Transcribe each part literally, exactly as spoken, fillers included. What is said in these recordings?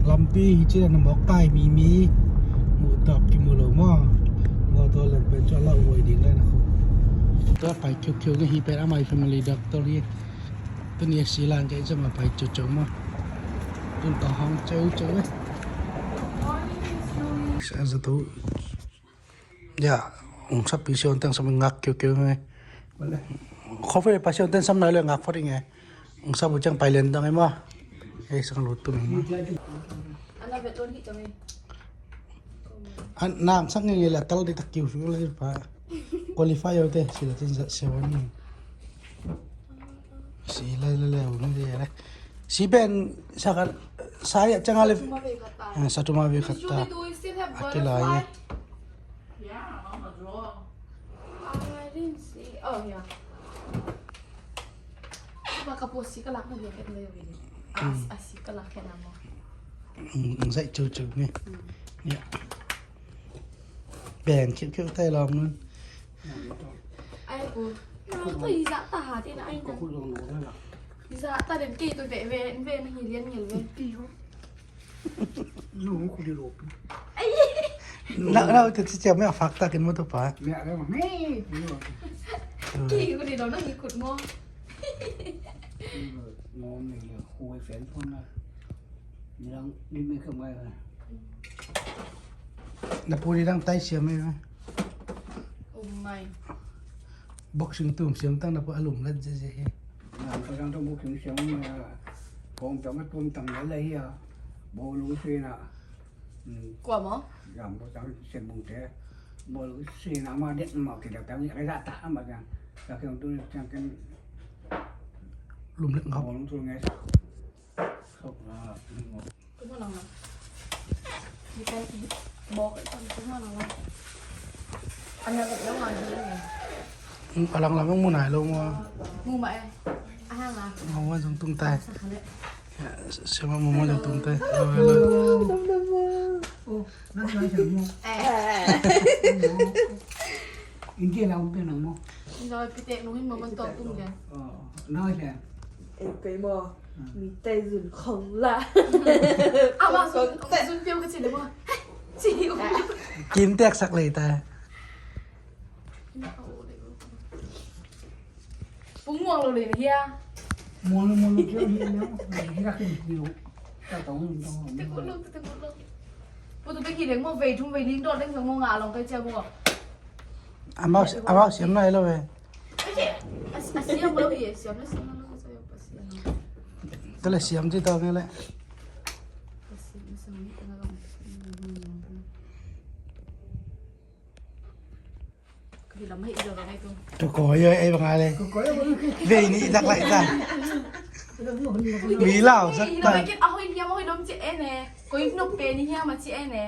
Lampi hi ci-in a na mawk tai, mi mi muh tawp kimu lo maw. Mawtaw leng pen cu a lauhuai ding lai na khu. Tua pai khiukhiu na hi pen amah i family doctor hi. Tuni a silan kei zong a pai ceuceu maw. Tun tawh hong ceuceu e. Sa zato. Ya, ung sapi sion teng sam ngak kiukeu nge. Khofe pa sion teng sam nai le ngak fot nge. Ung sapu ciang pai len dang e maw. Ei sang lut tu nge maw. An nam sak nge nge la tal di tak kiu su la pa. Qualify yo te sila tin sa sewan nge. Si lai lai lai ung di lai. Si pen sakat saya ciang ale. Satuma ve khat ta. Akilai. Yeah, on the drawer. I didn't see. Oh, yeah. Baka po si kalak na dia ket na yun. A si kalak ket na mo. Ang sai chu chu ni. Ya. Ben kiu kiu tai lom nun. Ai po. Na to i za ta ha ti na ai na. I za ta den ke to ve ve ve na hi lian ngel ve. Nung khu di lo pi. Nau nau te ci ciam me a fak takin maw tua pa. Me a me. Ki khu di lo na hi kut mo. Mo me le khu fen phone na. Ni lang ni me ka mai. Na pu ni lang tai siam me. Oh my. Boxing tum siam tang na pu alum lat ze ze he. Nang ka dang tong boxing siam me. Kong tang tum tang le le hi a. Bo lu se na. Kua maw? Yam ko tang sen mung te. Bol si na ma det ma ki da tang ni ka ta ma yang. Ka ke tu ni tang ken. Lum lek ngap. Bol tu nge. Sok na. Tu ma nang na. Di kan bok kan tu ma nang na. An na ka lo ma di ni. Alang lang mu nai lo ma. Mu ma e. Ahang a. Mama zong tung tai. Sa kha le. Siama mama zong tung tai. Hello, hello. Hello. Oh, nang nang siama. Eh. India lau te nang mo. India pi te nung hin mama tong tung dia. Oh, nang siama. Eh, kei mo. Mi tai zun khong la. Ama zun zun piu ka chin mo. Ci u. Kim tek sak lei tai. Pung muang lo le hia. Muang lo muang lo kio hia lo. Hia kin kio. Ta tong tong. Te kut lo te kut lo. Pu tu te ki leng mo vei thum vei ling dot leng sang mo nga long kai cia mo. Amau amau siam nai lo ve. A siam lo hi siam lo siam lo siam lo. Te le siam ti tong le. Ka koi oi ei bang a le. Vei ni i dak lai ta. Mi lau sak ta. A hoi hiam a hoi lom ci en e. Koi nop pe ni hiam a ci en e.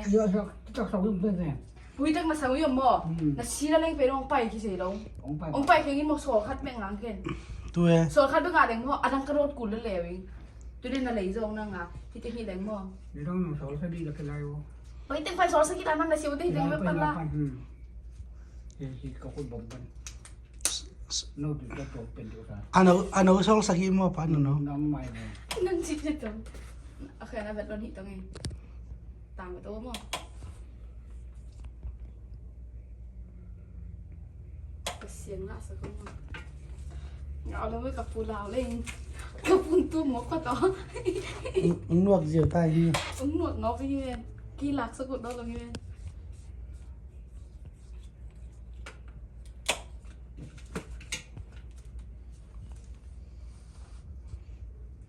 Ui tak na sang ui mo. Na si na leng pe dong pai ki sei lo. Ong pai keng in mo sol khat bek ngang ken. Tu e. Sol khat bek ngang leng mo. Adang ka rot kul le lewing. Tu den na lei zong na nga. Hi te hi leng mo. Ni dong nang sol sa di la ke lai wo. Oi te pai sol sa ki ta nang na siu te hi leng me pan la. Hi hi ka kun bom pan. No di ka to pen di ka. Ano ano sol sa ki mo pan no. Nang mai mo. Nang si te to. Akhe na vet lon hi to nge. Tang to mo. Ka sian ngah sa ko ma. Ngah lo ka pu lau leng. Ka pun tu mo ka to. Ung nuak ziau ta hi. Ung nuak ngau hi men. Ki lak sa ko do lo hi men.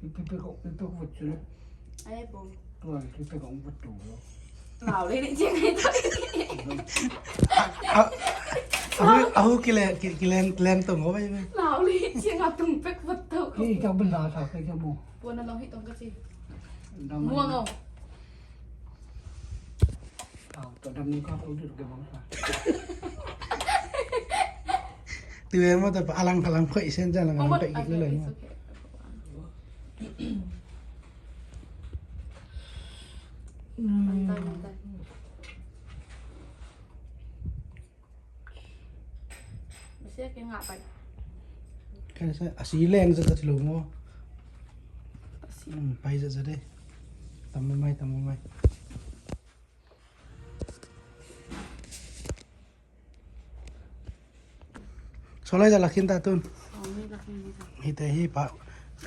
Ipi pe ko ipi ko vut chu. Ai bo. Tua ipi pe ko vut tu lo. Ngau le ni jeng ai ta. Ahu ahu kile kilen kilen tong ko bai. Ngau le jeng a tung pek vut tu. Ki ka bela sa ke mo. Pua na long hi tong ka ci. Muang o. Tui em mawtaw pa alang alang khoih sen ca lang alang khoih gik lelai maw. Ka sa a si leng zat zat lo maw. A si. Pai zat zat e. Tam mai, tam mai. Sawlai za lakhin ta tun. Sawlai lakhin ta. Hite hi pa.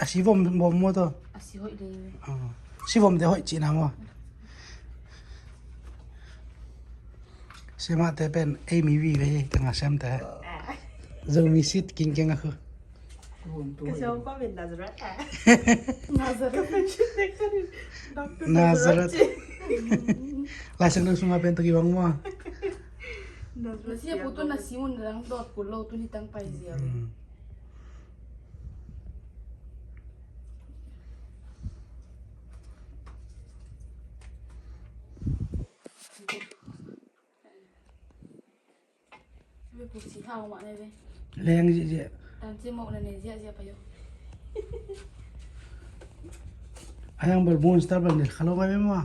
A si vom, vom maw tawh? A si hoih le. Ah. Si vom te hoih cihna maw? Siamahte pen ei mi vive hi, tengah siamte. Zomi sit kingkeng a khu. Ka siapa pen Nazareth a. Nazareth. Ka friendship te khan in Doctor Nazareth. Nazareth. Laisiangtho sungah pen tawh kibang maw? Nazareth. Na si a pu tun na si mun dang dawt kul lo, tun hi tang pai zia. Mm. Leng ziahziah. Ayang bel Moonstar bel nilh kha lo ngai maw?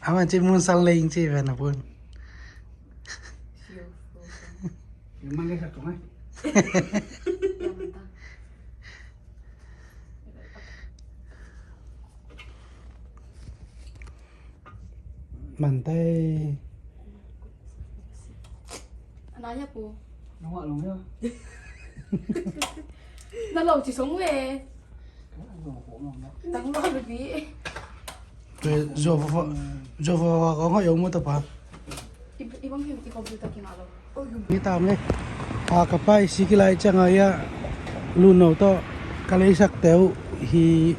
Aman ci Moonstar leng ci ve na pun. Mantei. Ana ya pu. Nungak long ya. Na long ci song le. Tang long bi. Zo fa fa, zo fa fa kong ha yong mo ta pa. Ibang hi, i computer kingah lo. Hi ta nge. A, ka pai Sikilak ciangah ia luno tawh ka leisakte uh hi.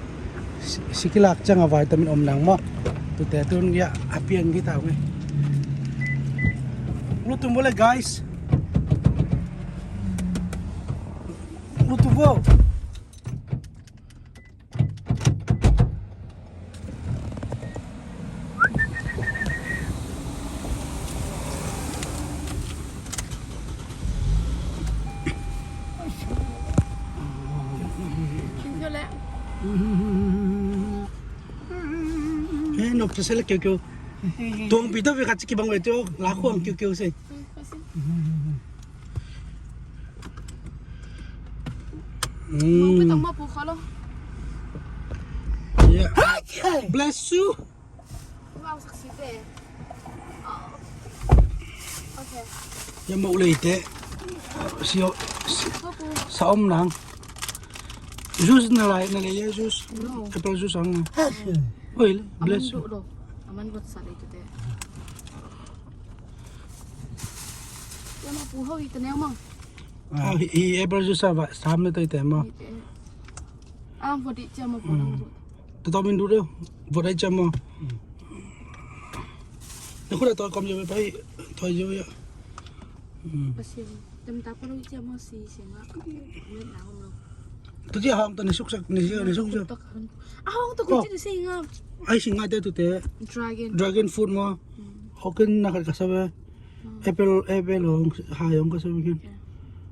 Si-, Sikilak ciangah vitamin om nang maw? Tute tun ia a piang hi ta nge. Lutum bo le guys. Lutum bo. Eh, nok tase le kiukiu. Tuang pi tawh ve khat ci kibang ve tio. La khuang kiukiu se. Mm. Mong pe tang ma pu kha lo. Yeah. Bless you. Wow, saksi te. Oh. Okay. Ya mau lei te. Sio, si, sa om nang. Juice na lai, na lei ya juice. No. Apple juice ang. Oi, bless you. Aman got sa lei te. Ya ma pu ho i te neo mang. Ah, hi, hi apple juice a va, sam na toi te mo. Hi te. Ah, vot i chia mo pu. Mm. Tawm in du deuh. Vot i chia mo. Na khut a toi kom yo pai, toi yo ya. Mm. Pasian. Tem ta pa lo i chia mo si, si nga. Met na om lo. Tu chia hong ta ni suk sak, ni suk, ni suk sak. Ah, hong ta ku chia ni si nga. Ai si nga te tu te. Dragon. Dragon fruit mo. Mm. Hokin na khat ka sa ve. Apple, apple hong, hai hong ka sa bikin.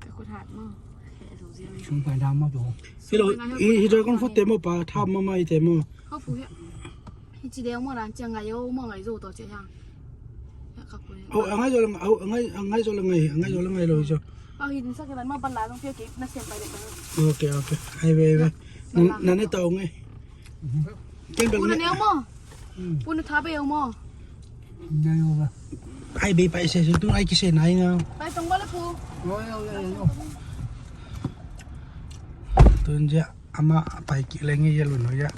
Ka khut hat maw. Hong pai dam maw tu. Hi lo, hi, hi dragon fruit te maw pa, tham maw mai te maw. Ho pu hi. Hi ci deu maw ran ciang ngai yo maw ngai zo to ci hang. Ka pu hi. Oh, a ngai zo la ngai, oh, a ngai, a ngai zo la ngai, a ngai zo la ngai lo zo. Oh, hi din sa ke ban maw ban la zong pia ke na sem pai le. Okay, okay. Ai ve, ai ve. Na, na ne to ngai. Pu na neu maw? Pu na tha bei maw? Ai bei pai se su tu ai kise nai nga. Pai tong bale pu. Tun ja ama pai ki leng ya lu no ya.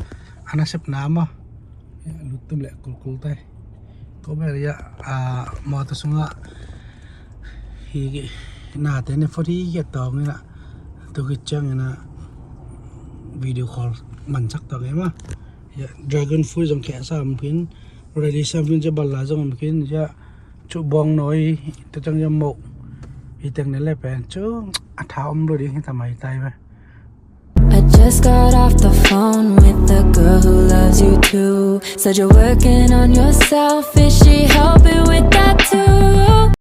Ana sep na ma. Ya lu tum le kul kul tai. Ko bel ya a mo ta sunga. Hi na te ne fo hi ya tong ina. Tu ki chang ina. Video call man sak tong ema. Ya, dragon fruit zong khesa om khin, reli sam khin, cia balla zong om khin, cia cu bawng nawi, tua ciang cia moh. Hi teng ne le pen cu a tha om lo ding hi ta mai tai ve. I just got off the phone with the girl who loves you too. Said you're working on yourself, is she helping with that too?